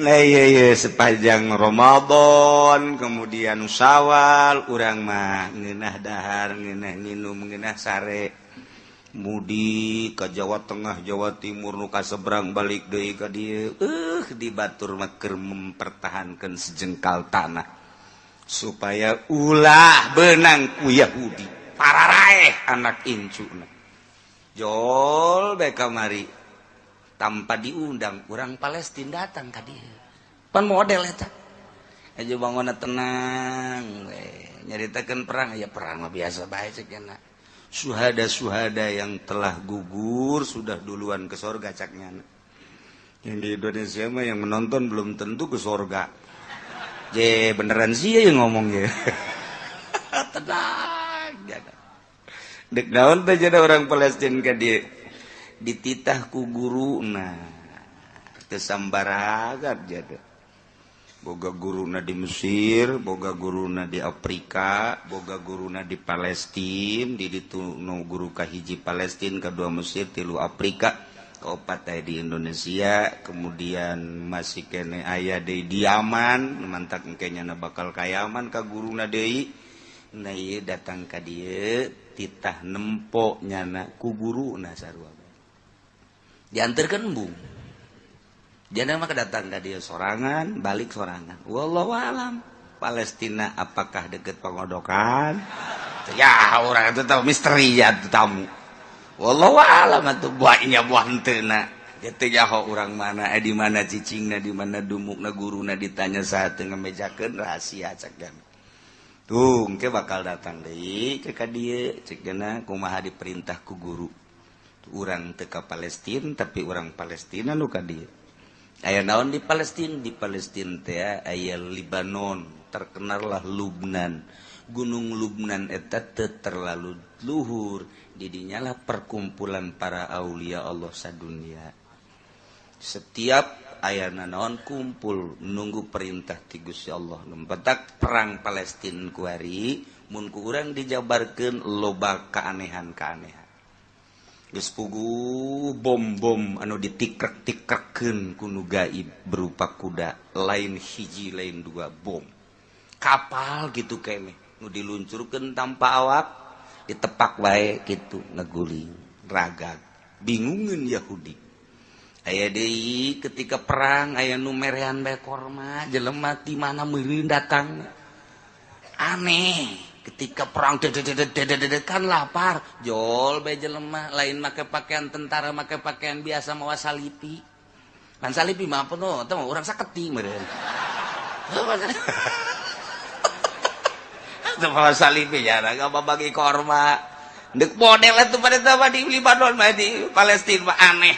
Nah, iya, sepanjang Ramadan, kemudian Syawal, urang mah ngeunah dahar, ngeunah nginum, ngeunah sare, mudik ke Jawa Tengah, Jawa Timur, nu ka seberang, balik deui ka dieu. Di batur mah keur mempertahankan sejengkal tanah supaya ulah benang ku Yahudi, pararaeh anak incuna. Jol bae kamari tanpa diundang orang Palestina datang ka dieu. Pan model eta aja bangun tenang we, nyaritakeun perang ya, perang mah biasa bae cek. Suhada-suhada yang telah gugur sudah duluan ke sorga caknya. Yang di Indonesia mah yang menonton belum tentu ke sorga. Je beneran sih ya yang ngomong ya. Tenang dek naon teh jadi orang Palestina ka dieu dititah ku guru. Nah, kesambaragat jadi boga guruna di Mesir, boga guruna di Afrika, boga guruna di Palestina. Di ditu nu guru kahiji Palestina, kedua Mesir, tilu Afrika, keopat aya di Indonesia, kemudian masih kene aya di Yaman. Mantak engke nyana bakal ka Yaman ka guruna deui. Nah, ieu datang ka dieu, titah nempo nyana ku guruna sarua, diantarkeun embung. Dia mah datang ke dia sorangan, balik sorangan. Wallahu alam. Palestina apakah deket Pangodokan? Ya, orang itu tahu misteri ya tamu. Wallahu alam atuh buahnya buah henteu. Teu nyaho urang mana, di mana cicingna, di mana dumukna guruna, ditanya saat ngemejakeun rahasia cek. Tuh, engke bakal datang deui ke ka dieu cek kumaha diperintah ku guru. Urang teu ka Palestina, tapi urang Palestina nu ka dieu. Aya naon di Palestina? Di Palestina teh aya Libanon, terkenallah Lubnan. Gunung Lubnan eta teu terlalu luhur, didinyalah perkumpulan para aulia Allah sadunia. Setiap aya naon kumpul nunggu perintah ti Gusti Allah. Petak perang Palestina kuari mun ku urang dijabarkeun loba keanehan-keanehan. Geus puguh bom-bom anu ditikrek-tikrekeun ku nu gaib berupa kuda, lain hiji lain dua, bom kapal gitu kene nu diluncurkeun tanpa awak, ditepak wae gitu ngeguling ragag, bingungeun Yahudi. Aya deui ketika perang aya nu merean bae korma, jelema di mana meureun datang, aneh. Ketika perang kan lapar, jol bae jelema, lain make pakaian tentara, make pakaian biasa, mawa salipi kan. Salipi mah apa no teh urang saketi meureun teu mawa salipi ya bagi korma. Dek model itu pada tahu di Libanon mah, di Palestina mah aneh,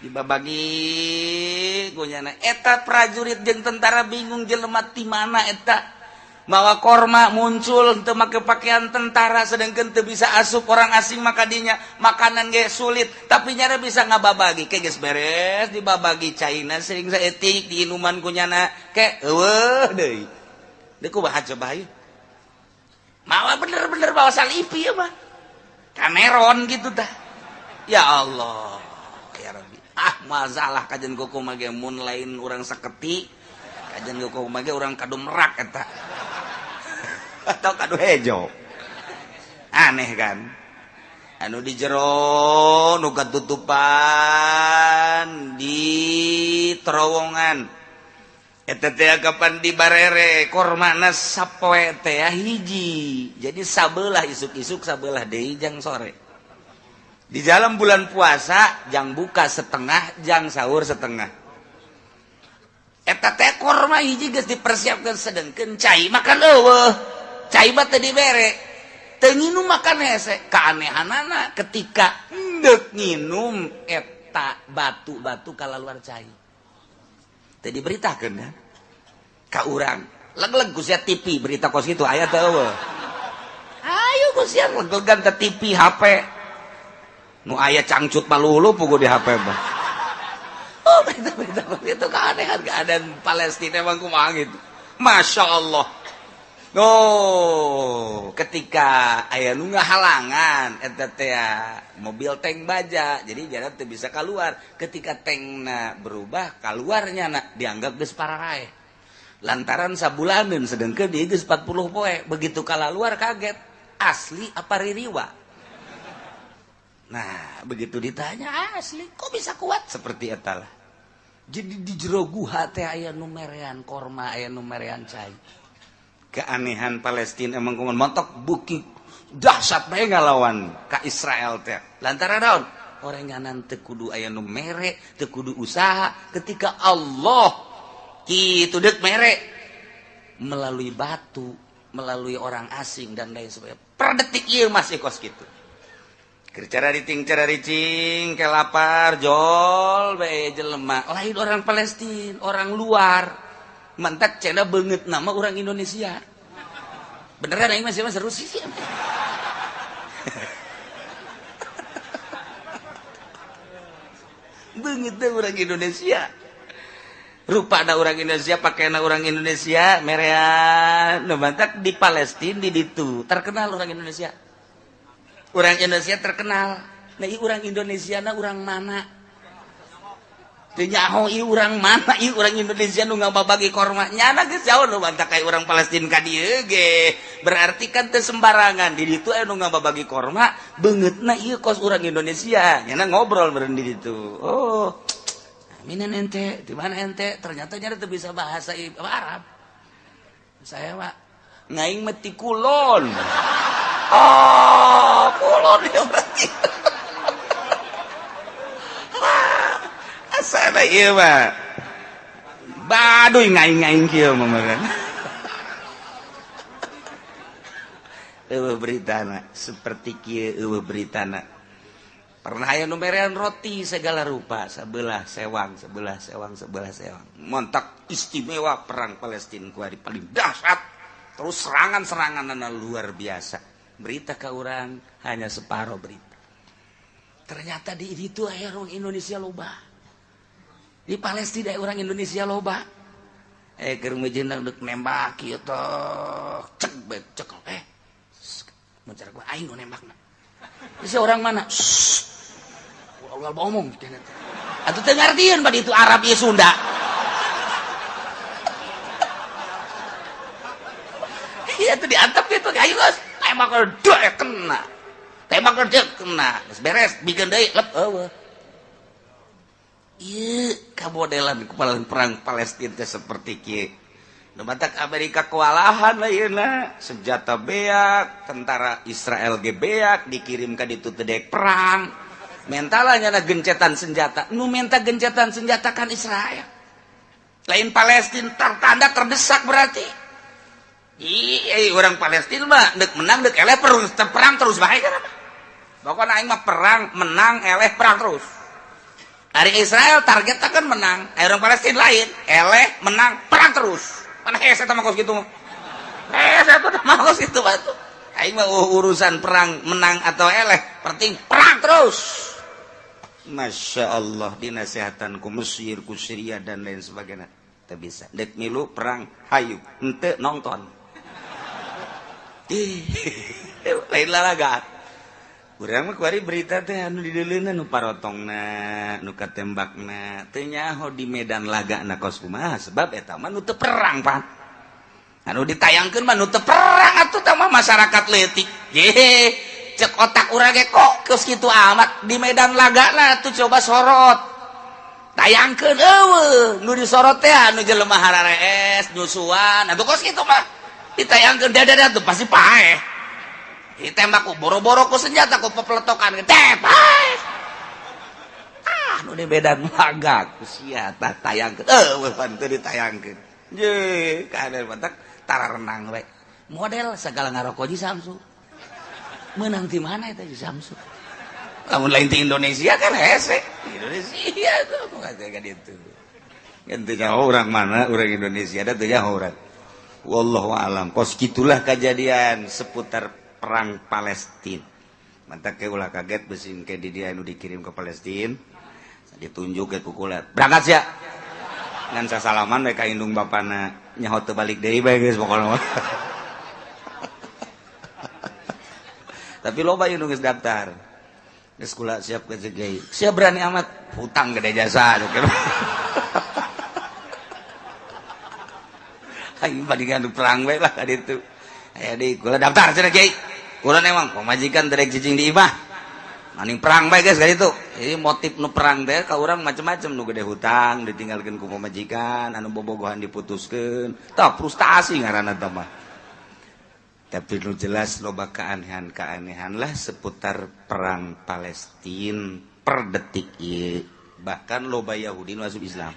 dibabagi kunyana eta prajurit jeung tentara bingung, jelema ti mana eta mawa korma muncul untuk make pakaian tentara, sedangkan teu bisa asup orang asing maka dinya makanan ge sulit, tapi nyara bisa ngababagi ke. Geus beres dibabagi, caina sering saeutik diinuman kunyana ke eueuh deui. Deuk kumaha coba ieu mawa bener-bener bawa salipi ya mah kameron gitu tah. Ya Allah ya Rabbi, ah masalah kajian koko mage mun lain urang saketi, kajian koko mage urang kadu merak eta atau kadu hejo. Aneh kan, anu di jero nu katutupan di terowongan eta teh kapan dibarere kormana sapoe teh hiji, jadi sabelah isuk-isuk, sabelah deui jang sore. Di dalam bulan puasa jang buka setengah, jang sahur setengah. Eta teh korma hiji geus dipersiapkan, sedangkan cai makan eueuh, cai mah teu dibere, teu nginum makan hese. Keanehanana ketika endek nginum eta batu-batu kalaluar cai. Teu diberitakeun ya ka urang. Leg-leg ku sia TV berita kos kitu aya teu eueuh? Ayo ku sia leg-legan teh TV, HP nu aya cangcut malulu pugu di HP mah. Oh, berita-berita itu keanehan keadaan Palestina emang kumaha gitu. Masya Allah. Oh, ketika aya nu ngahalangan eta teh mobil tank baja, jadi jalan teu bisa keluar. Ketika tankna berubah, keluarnya na dianggap geus pararaeh. Lantaran sabulaneun, sedengkeun dia geus 40 poe, begitu kala luar kaget, asli apa ririwa? Nah, begitu ditanya asli, kok bisa kuat seperti eta lah. Jadi di jero guha teh aya nu merean korma, aya nu merean cai. Keanehan Palestina emang kumaha montok buki dahsyat bae ngalawan ka Israel teh. Lantaran naon? Orenganan teu kudu aya nu mere, teu kudu usaha ketika Allah kitu deuk mere melalui batu, melalui orang asing dan lain sebagainya. Per detik ieu masih kos kitu. Keur cararing cararicing ke lapar jol bae jelema, lain orang Palestina, orang luar. Mantak cenah beungeut nama orang Indonesia. Beneran aing masih seru sih. Beungeut teh orang Indonesia. Rupa ada orang Indonesia, pakaian orang Indonesia, merean. Nu mantak di Palestina di ditu terkenal orang Indonesia. Orang Indonesia terkenal. Nah, ieu orang Indonesia na orang mana? Teu nyaho ieu urang mana, ieu urang Indonesia nu ngababagi korma. Nyana geus jauh nu mantak kayak urang Palestina ka dieu ge. Berarti kan teu sembarangan di ditu aya nu ngababagi korma, beungeutna ieu kos urang Indonesia. Nyana ngobrol beureun di ditu. Oh, minen ente, di mana ente? Ternyata nyana teu bisa bahasa Arab. Saya mah ngaing mah ti kulon. Oh, kulon ya berarti. Asana ieu mah. Baduy ngaing-ngaing kieu mah meureun. Eueuh beritana seperti kieu eueuh beritana. Pernah aya nu merean roti segala rupa, sebelah sewang, sebelah sewang, sebelah sewang. Montak istimewa perang Palestina kuari paling dahsyat. Terus serangan-serangan luar biasa. Berita ke orang hanya separuh berita. Ternyata di itu aya orang Indonesia loba. Di Palestina orang Indonesia loba. Keur mejeuna deuk nembak kieu teh. Cek bet cek mun cara gua aing nu nembakna. Bisa orang mana? Ulah ngomong cenah teh. Atuh teu ngartieun bad itu Arab ieu Sunda. Iya tuh diantep gitu, ayo geus. Tembak dek kena. Tembak dek kena. Geus beres, bikin deui lep eueuh. Ieu kamodelan kepala perang Palestina teh seperti kieu. Nu matak Amerika kewalahan lah yeuna, senjata beak, tentara Israel ge beak dikirim ka ditu teu dek perang. Mentalnya na gencetan senjata. Nu menta gencetan senjata kan Israel. Lain Palestina tertanda terdesak berarti. Iya, orang Palestina mah dek menang dek eleh perang terus bae kan. Pokoknya aing mah perang menang eleh perang terus. Ari Israel targetnya kan menang, orang Palestina lain eleh menang perang terus. Mana hese mah kos kitu mah. Hese eta mah kos kitu batu. Aing mah urusan perang menang atau eleh, penting perang terus. Masya Allah dinasehatan ku Mesir, ku Syria dan lain sebagainya. Teu bisa. Dek milu perang hayu, henteu nonton. Ih, lain lalagaan. Urang mah kuari berita teh anu dideuleuna nu parotongna, nu katembakna, teu nyaho di medan lagana kos kumaha sebab eta mah nu teu perang pan. Anu ditayangkeun mah nu teu perang atuh tah mah masyarakat leutik. Ye, cek otak urang ge kok geus kitu amat di medan lagana tuh coba sorot. Tayangkeun eueuh nu disorot teh anu jelema hararees, nyusuan, atuh kos kitu mah. Ditayangkeun dadah tuh pasti paeh. Ditembak ku boro-boro ku senjata ku pepeletokan teh paeh. Ah nu di medan laga ku sia tah tayangkeun eueuh pan teu ditayangkeun. Ye, kader matak tara renang we. Model segala ngaroko ji Samsu. Menang di mana eta ji Samsu? Lamun lain di Indonesia kan hese. Indonesia tuh bukan kan itu. Kan teu nyaho urang mana, urang Indonesia da teu nyaho urang. Wallahu alam. Kos gitulah kejadian seputar perang Palestina. Mantak ke ulah kaget besing ke di dia nu dikirim ke Palestina. Ditunjuk ke kukulat. Berangkat sia. Ngan sasalaman we ka indung bapana nyaho teu balik deui bae geus pokona mah. Tapi loba ieu nu geus daftar. Geus kula siap ke kiai. Siap berani amat, hutang gede jasa. Aing bandingan perang we lah ka ditu. Aya deui kula daftar cenah kiai. Kula emang pamajikan derek cicing di imah. Maning perang bae geus ka ditu. Jadi motif nu perang teh ka urang macem-macem, nu gede hutang ditinggalkeun ku pamajikan, anu bobogohan diputuskeun. Tah frustasi ngaranna teh mah. Tapi nu jelas loba keanehan-keanehan lah seputar perang Palestina per detik ieu. Bahkan loba Yahudi nu asup Islam.